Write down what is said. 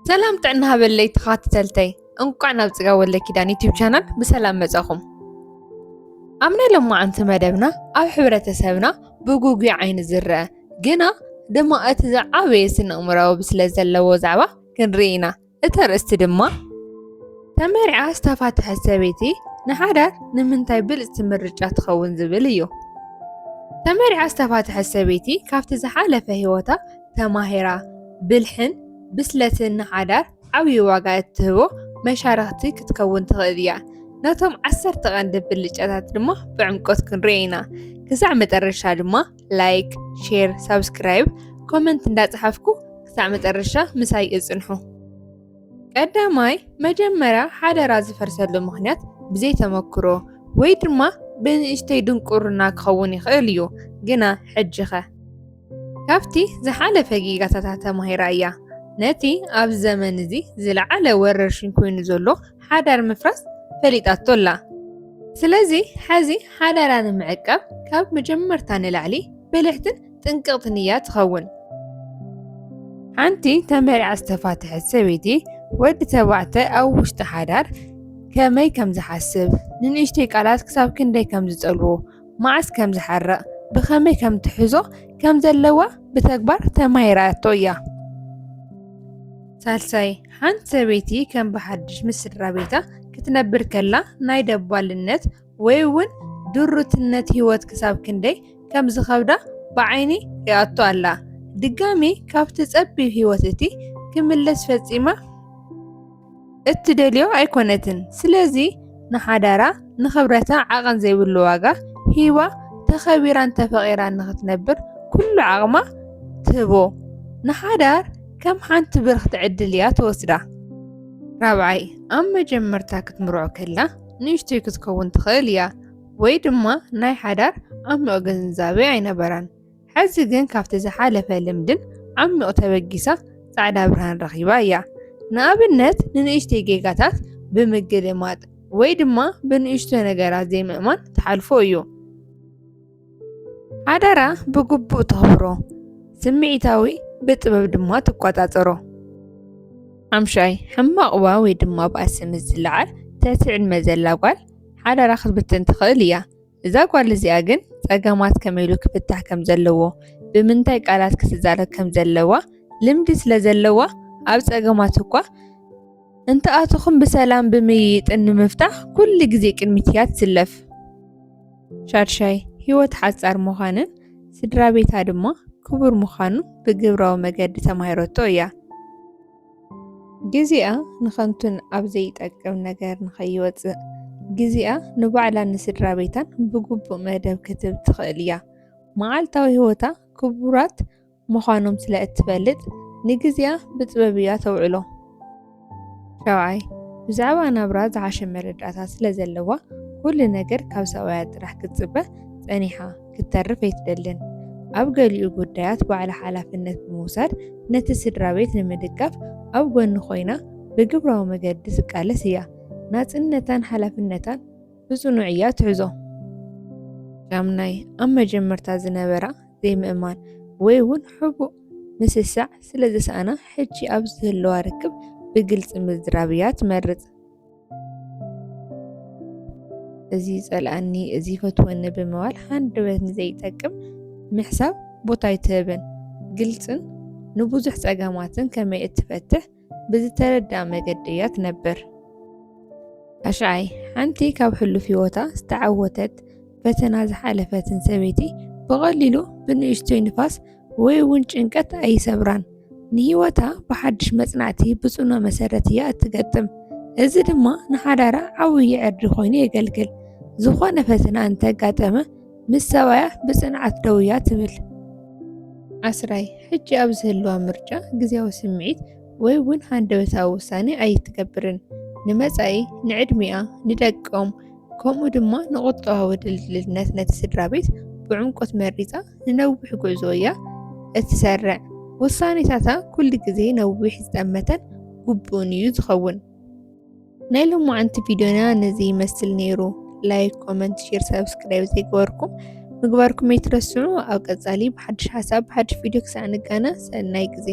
ሰላም ጥዕና ሃበለይ ተኻትተልተይ፣ እንቋዕ ናብ ጽጋ ወለ ኪዳን ዩቲብ ቻናል ብሰላም መጻኹም። ኣብ ናይ ሎማዓንቲ መደብና ኣብ ሕብረተሰብና ብጉጉይ ዓይኒ ዝረአ ግና ድማ እቲ ዝዓበየ ስነ ኣእምራዊ ብስለት ዘለዎ ዛዕባ ክንርኢ ኢና። እቲ ኣርእስቲ ድማ ተመሪዓ ዝተፋተሐት ሰበይቲ ንሓዳር ንምንታይ ብልጽቲ ምርጫ ትኸውን ዝብል እዩ። ተመሪዓ ዝተፋተሐት ሰበይቲ ካብቲ ዝሓለፈ ህይወታ ተማሂራ ብልሕን ብስለትን ንሓዳር ዓብዪ ዋጋ እትህቦ መሻርኽቲ ክትከውን ትኽእል እያ። ነቶም ዓሰርተ ቀንዲ ብልጫታት ድማ ብዕምቆት ክንሪኦ ኢና። ክሳዕ መጠረሻ ድማ ላይክ፣ ሼር፣ ሳብስክራይብ፣ ኮመንት እንዳጸሓፍኩ ክሳዕ መጠረሻ ምሳይ እጽንሑ። ቀዳማይ፣ መጀመርያ ሓደራ ዝፈርሰሉ ምኽንያት ብዘይ ተመክሮ ወይ ድማ ብንእሽተይ ድንቁርና ክኸውን ይኽእል እዩ። ግና ሕጂኸ? ካብቲ ዝሓለፈ ጌጋታታ ተማሂራ እያ። ነቲ ኣብዚ ዘመን እዚ ዝለዓለ ወረርሽኝ ኮይኑ ዘሎ ሓዳር ምፍራስ ፈሊጣቶ ኣላ። ስለዚ ሕዚ ሓዳራ ንምዕቃብ ካብ መጀመርታ ንላዕሊ ብልሕትን ጥንቅቕትን እያ ትኸውን። ሓንቲ ተመሪዓ ዝተፋተሐት ሰበይቲ ወዲ ተባዕታይ ኣብ ውሽጢ ሓዳር ከመይ ከም ዝሓስብ፣ ንንእሽተይ ቃላት ክሳብ ክንደይ ከም ዝጸልዎ፣ መዓስ ከም ዝሓርቕ፣ ብኸመይ ከም ትሕዞ ከም ዘለዋ ብተግባር ተማሂራቶ እያ። ሳልሳይ፣ ሓንቲ ሰበይቲ ከም ብሓድሽ ምስ ስድራ ቤታ ክትነብር ከላ ናይ ደባልነት ወይ እውን ድሩትነት ህይወት ክሳብ ክንደይ ከም ዝኸብዳ ብዓይኒ ሪኣቶ ኣላ። ድጋሚ ካብቲ ጸቢብ ህይወት እቲ ክምለስ ፈጺማ እትደልዮ ኣይኮነትን። ስለዚ ንሓዳራ ንኽብረታ ዓቐን ዘይብሉ ዋጋ ሂባ ተኸቢራን ተፈቒራን ንኽትነብር ኩሉ ዓቕማ ትህቦ። ንሓዳር ከም ሓንቲ ብርኽቲ ዕድል እያ ትወስዳ። ራብዓይ፣ ኣብ መጀመርታ ክትምርዖ ከላ ንእሽቶይ ክትከውን ትኽእል እያ ወይ ድማ ናይ ሓዳር ዓሚቕ ግንዛቤ ኣይነበራን። ሕዚ ግን ካብቲ ዝሓለፈ ልምድን ዓሚቕ ተበጊሳ ጻዕዳ ብርሃን ረኺባ እያ። ንኣብነት ንንእሽተይ ጌጋታት ብምግልማጥ ወይ ድማ ብንእሽቶ ነገራት ዘይምእማን ትሓልፎ እዩ። ሓዳራ ብግቡእ ተኽብሮ፣ ስምዒታዊ ብጥበብ ድማ ትቆጻጸሮ። ሓምሻይ፣ ሕማቕ ዋ ወይ ድማ ባእሲ ምስ ዝለዓል ትሕቲ ዕድመ ዘላ ጓል ሓዳራ ክትብትን ትኽእል እያ። እዛ ጓል እዚኣ ግን ጸገማት ከመይ ኢሉ ክፍታሕ ከም ዘለዎ፣ ብምንታይ ቃላት ክትዛረብ ከም ዘለዋ ልምዲ ስለ ዘለዋ ኣብ ጸገማት እኳ እንተኣትኹም ብሰላም ብምይይጥን ንምፍታሕ ኩሉ ግዜ ቅድሚት እያ ትስለፍ። ሻድሻይ፣ ህይወት ሓጻር ምዃንን ስድራ ቤታ ድማ ክቡር ምዃኑ ብግብራዊ መገዲ ተማሂረቶ እያ። ግዜኣ ንኸንቱን ኣብ ዘይጠቅም ነገር ንኸይወጽእ፣ ግዜኣ ንባዕላን ንስድራ ቤታን ብግቡእ መደብ ክትህብ ትኽእል እያ። መዓልታዊ ህይወታ ክቡራት ምዃኖም ስለ እትፈልጥ፣ ንግዜኣ ብጥበብ እያ ተውዕሎ። ሻብዓይ፣ ብዛዕባ ናብራ ዝሓሸ መረዳእታ ስለ ዘለዋ፣ ኩሉ ነገር ካብ ሰብኣያ ጥራሕ ክትጽበ ጸኒሓ ክትተርፍ ኣይትደልን። ኣብ ገሊኡ ጉዳያት ባዕላ ሓላፍነት ብምውሳድ፣ ነቲ ስድራ ቤት ንምድጋፍ ኣብ ጎኒ ኮይና ብግብራዊ መገዲ ትቃለስ እያ። ናጽነታን ሓላፍነታን ብጽኑዕ እያ ትሕዞ። ሻምናይ፣ ኣብ መጀመርታ ዝነበራ ዘይምእማን ወይ እውን ሕቡእ ምስሳዕ ስለ ዝሰኣና፣ ሕጂ ኣብ ዝህልዋ ርክብ ብግልጺ ምዝራብ እያ ትመርጽ። እዚ ይጸልኣኒ፣ እዚ ይፈትወኒ ብምባል ሃንደበት ንዘይጠቅም ምሕሳብ ቦታ ኣይትህብን። ግልጽን ንብዙሕ ጸገማትን ከመይ እትፈትሕ ብዝተረድኣ መገዲ እያ ትነብር። ኣሽዓይ፣ ሓንቲ ካብ ሕሉፍ ህይወታ ዝተዓወተት ፈተና ዝሓለፈትን ሰበይቲ ብቐሊሉ ብንእሽቶይ ንፋስ ወይ እውን ጭንቀት ኣይሰብራን። ንህይወታ ብሓድሽ መጽናዕቲ ብጽኑዕ መሰረት እያ እትገጥም። እዚ ድማ ንሓዳራ ዓብዪ ዕርዲ ኮይኑ የገልግል። ዝኾነ ፈተና እንተጋጠመ፣ ምስ ሰብኣያ ብጽንዓት ደው እያ ትብል። ዓስራይ፣ ሕጂ ኣብ ዝህልዋ ምርጫ ግዜያዊ ስምዒት ወይ እውን ሃንደበታዊ ውሳኔ ኣይትገብርን። ንመጻኢ፣ ንዕድሚኣ፣ ንደቆም፣ ከምኡ ድማ ንቁጠባዊ ድልድልነት ነቲ ስድራ ቤት ብዕምቆት መሪጻ ንነዊሕ ጉዕዞ እያ እትሰርዕ። ውሳኔታታ ኩሉ ግዜ ነዊሕ ዝጠመተን ግቡእን እዩ ዝኸውን። ናይ ሎማዓንቲ ቪድዮና ነዚ ይመስል ነይሩ። ላይክ፣ ኮመንት፣ ሼር፣ ሳብስክራይብ ዘይገበርኩም ምግባርኩም ኣይትረስዑ። ኣብ ቀጻሊ ብሓድሽ ሓሳብ ብሓድሽ ቪድዮ ክሳዕ ንጋነ ሰናይ ግዜ።